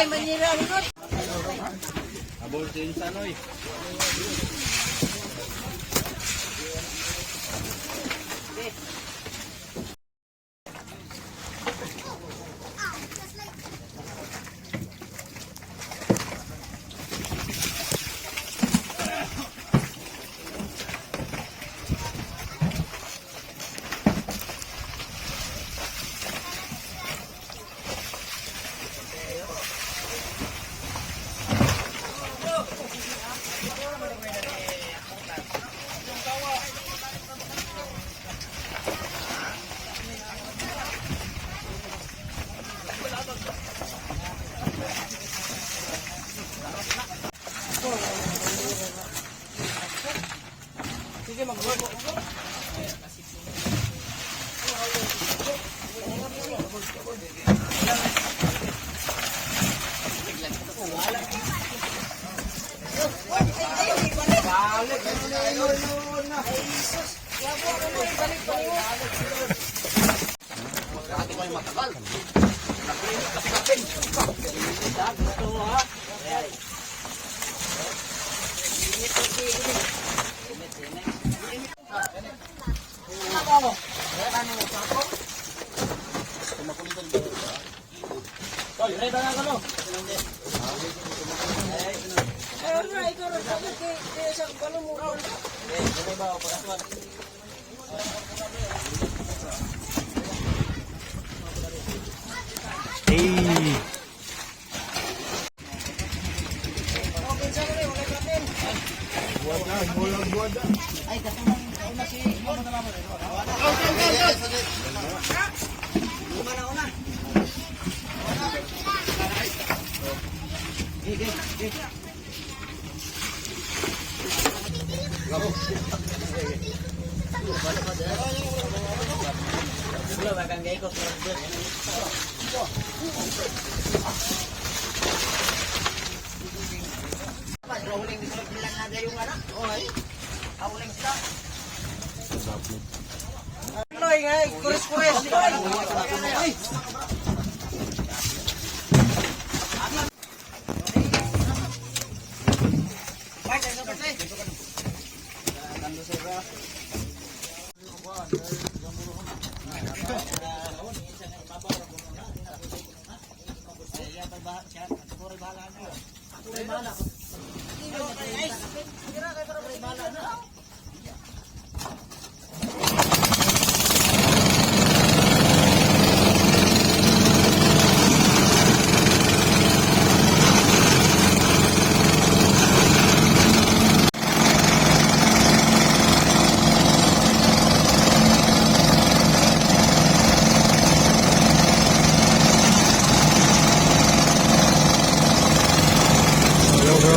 Ay, manira mo. Abol din sa noy. Ay, ano na, ikaw rin. Bakit kaya sa balon mo? Hey. Loy, nga, kuris-kuris. Loy. Ay. Hello, bro.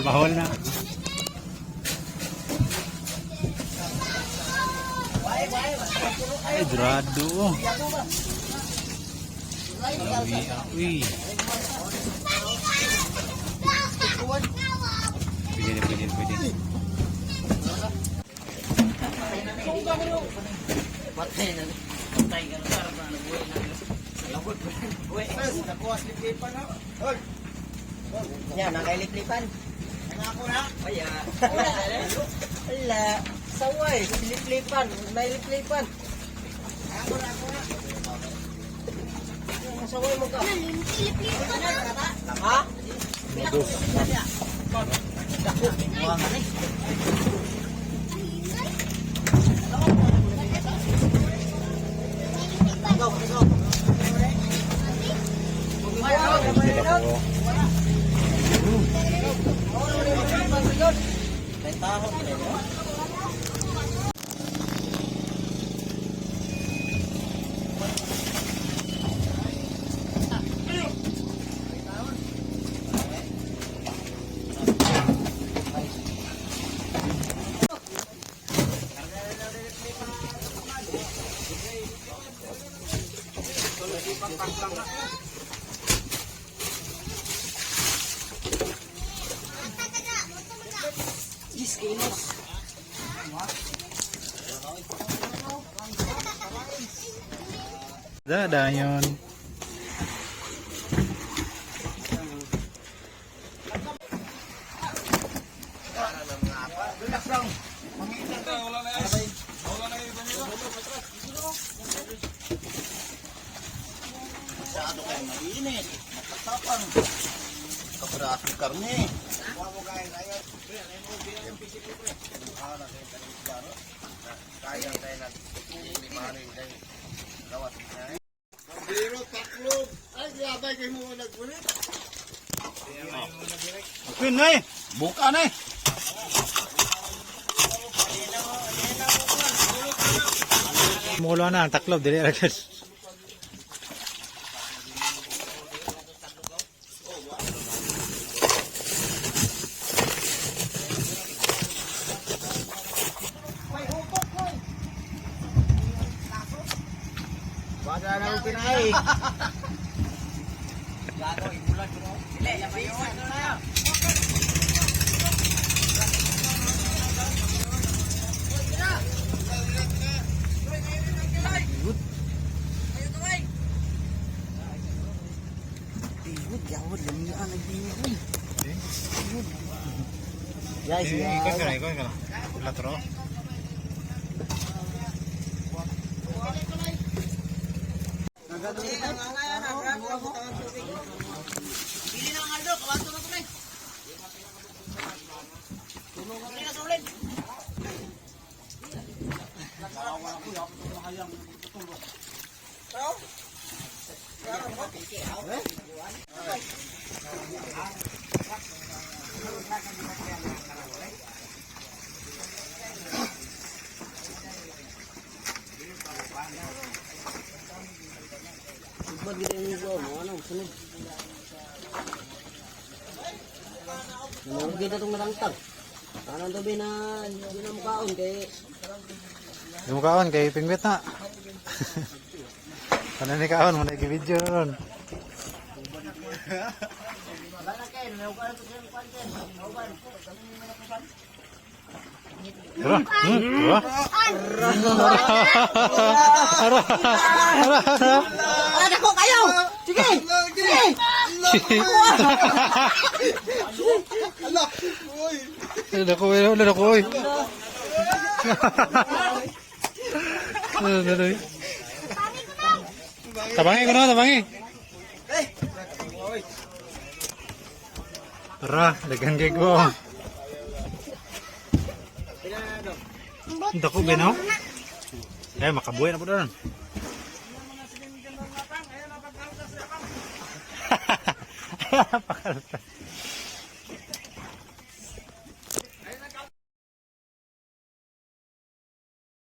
Bahol, bahol na. Ay, dorado. Oh. Lawi, ah, uy. Pwede na, pwede na, pwede. Yan, nakailiplipan. Ako na. Ay, ah. Wala. Saway, siliplipan. May liplipan. Ako na, ako na. Saway mo ka. Ha? Sila po. Da, dayon. Masyado kayo mainit. Matapang. Kabrasong karne. Queen na eh. Buka na eh. Mulo na ang taklob dili ra gud. Bada na akong pinay. Guys, Eh, ikaw ka na, ikaw ka na. Latro. Namugid na itong narangtag. Ano ang tabi na hindi na mukhaon kay Yung kaon kay pingwit na. Ano ni kaon mo na video ron. Tara, tara. Ara, ara, ara. Ah, dako kayo! Sige! Sige! Wala ko, wala ko, oy. Ano, ano, ano. Tabangi ko na, tabangi. Tara, daghan kay ko. Dako ba no? Eh, makabuhay na po doon. Pakaltas.